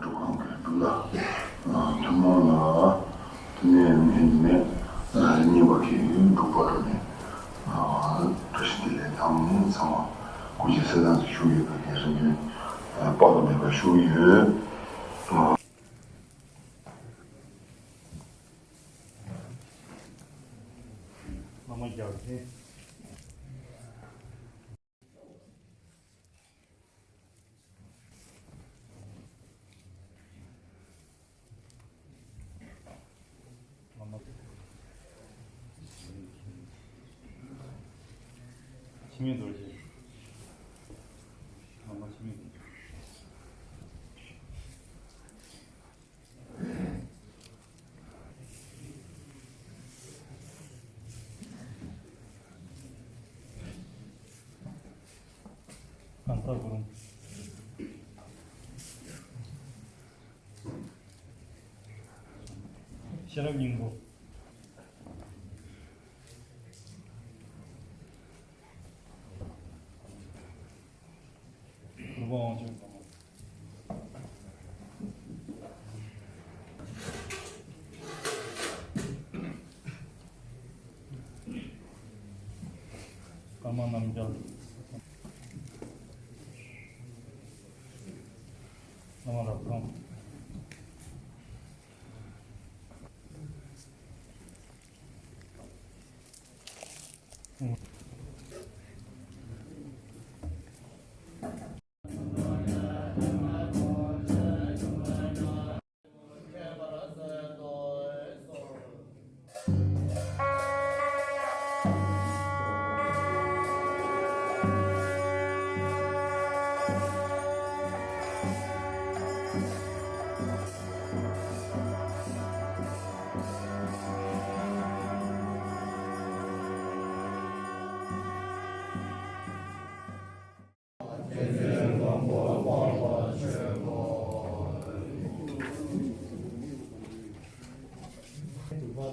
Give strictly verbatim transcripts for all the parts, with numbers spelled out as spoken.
སྒྲུབ་ཁང་གི་འབུལ་ལ་ཐུན་མོང་ལ་དེ་ནས་ནས་ནས་རྙིང་པ་གི་འབྲུག་པ་འགྲོ་ནས་བཀྲ་ཤིས་བདེ་ལེགས་དང་ཚང་མ་སྐུ་མཁྱེན་གསལ་ཐང་དུ་བཞུགས་ཡོད་པ་དེ་རིང་ནས་དཔག་ཏུ་མེད་པར་ཞུ་གི་ཡོད། འཆི་མེད་རྡོ་རྗེ། བླ་མ་འཆི་མེད་རྡོ་རྗེ། ལྷ་ས་གུ་རུ། ཤེས་རབ་སྙིང་པོ། གུ་རུ་པ་དབང་ཕྱུག་དང་། ཀརྨ་རྣམ་རྒྱལ། བླ་མ་རབ་འབྱམས།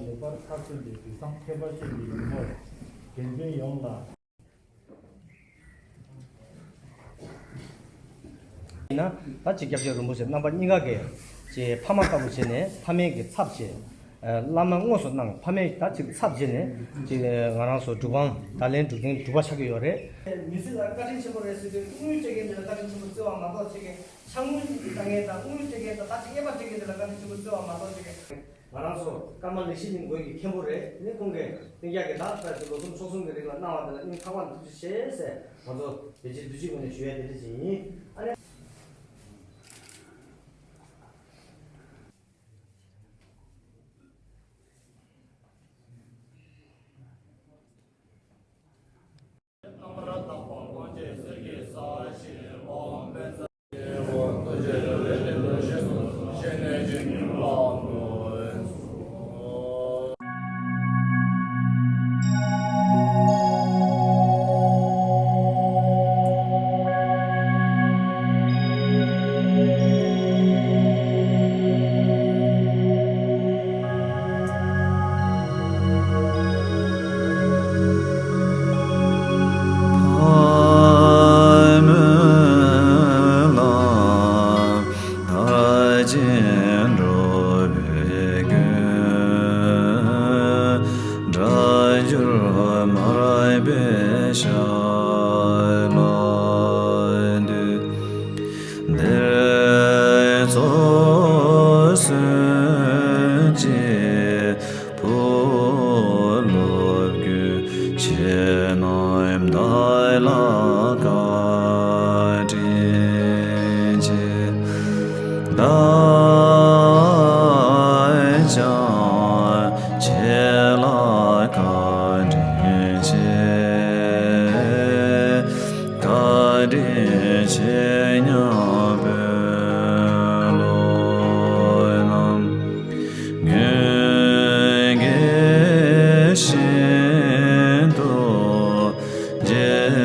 ལེགས་པར་ཚར་གསོན་པའི་དུས་བཟང་ཁྱད་པར་ཅན་གྱི་ཉིན་མོར། དགེ་འདུན་ཡོངས་ལ། ཡིན་ན་ད་ཅིག་སྐྱབས་རྗེ་རིན་པོ་ཆེ་རྣམ་པ་གཉིས་ཀ་གིས་ཅིག་ཕ་མ་ལྟ་བུ་བྱས་ནས་ཕ་མའི་གི་ཚབ་བྱས། ཨ། བླ་མ་དངོས་སུ་གནང་། ཕ་མའི་ད་ཅིག་ཚབ་བྱས་ནས་ཅིག་ང་རང་ཚོ་སྒྲུབ་ཁང་ད་ལན་སྒྲུབ་མཁན་སྒྲུབ་པ་ཆགས་ཀྱི་ཡོད་རེད། མི་ཚེ་ལ་བཀའ་དྲིན་ཆེན་པོ་རེད་ཟེར་དུས། དངུལ་སྤྲད་མཁན་དེ་ལ་བཀའ་དྲིན་ཆེན་པོ་བརྩི་བ་མ་གཏོགས་ཅིག་གི་ཕྱག་དངུལ་བཏང་མཁན་དང་དངུལ་སྤྲད་མཁན་དང་ད་ཅིག་རྔན་པ་སྤྲད་མཁན་དེ་ལ་བཀའ་དྲིན་ཆེན་པོ་བརྩི་བ་མ་གཏོགས་ཅིག་གི། ང་རང་ཚོ་ཀརྨ་ལེགས་བཤད་གླིང་དགོན་གྱི་མཁན་པོ་རེད། ནི་ཁོང་གིས་སྟེང་རྒྱ་གི་ད་ལྟ་ཅིག་ལོ་གསུམ་ཕྱོགས་གསུམ་གྱི་རིང་ལ་གནང་བ་དེ་ལ་སྙིང་ཐག་པ་ནས་ཐུགས་རྗེ་ཆེ་ཟེར་ང་ཚོ་དེ་རྗེས་བདུད་རྩིའི་ངོས་ནས་ཞུ་ཡ་དེ་འདྲ་ཅིག་ཡིན། ཨ་ནི། འདིར་ཚོགས་སུ་མཆིས། བུ་སློབ་རྒྱུད་ཆེ་རྣམས་བདག་ལ་བཀའ་དྲིན་ཆེ། བདག་ཀྱང་ཁྱེད་ལ་བཀའ་དྲིན་ཆེ། བཀའ་དྲིན་ཆེ་སྙམ་པའི་བློ་རྣམས་ངེས་ཤིན་ཏུ་རྒྱས་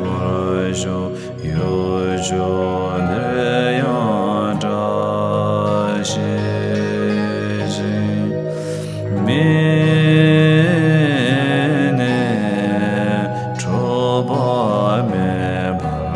པར་ཤོག། ཡུལ་ཕྱོགས་འདིར་ཡང་བཀྲ་ཤིས་ཤིང་། མི་ནད་འཁྲུགས་པ་མེད་པར་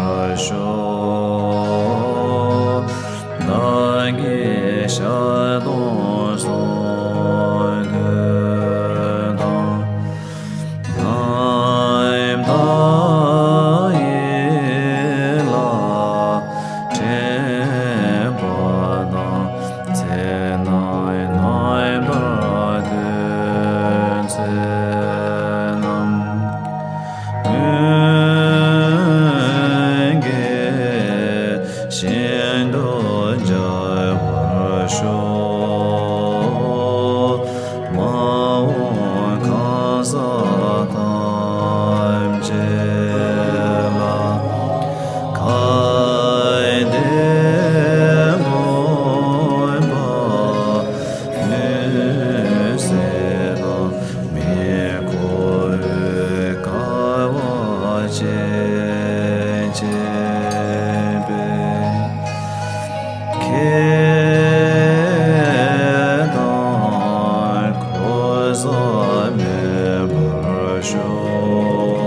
མེད་པར་ཤོག་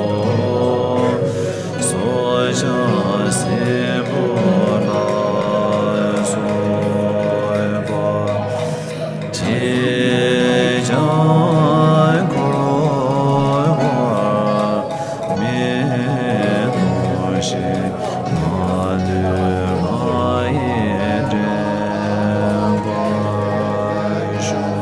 སྲོག་ཆགས་སྲིན་བུ་ལ་སོགས་པ། ཁྲིད་ཀྱང་འཁོར་བར་མི་ལྟུང་ཞིང་། མ་ལུས་ལྷ་ཡིས་འདྲེན་པར་ཤོག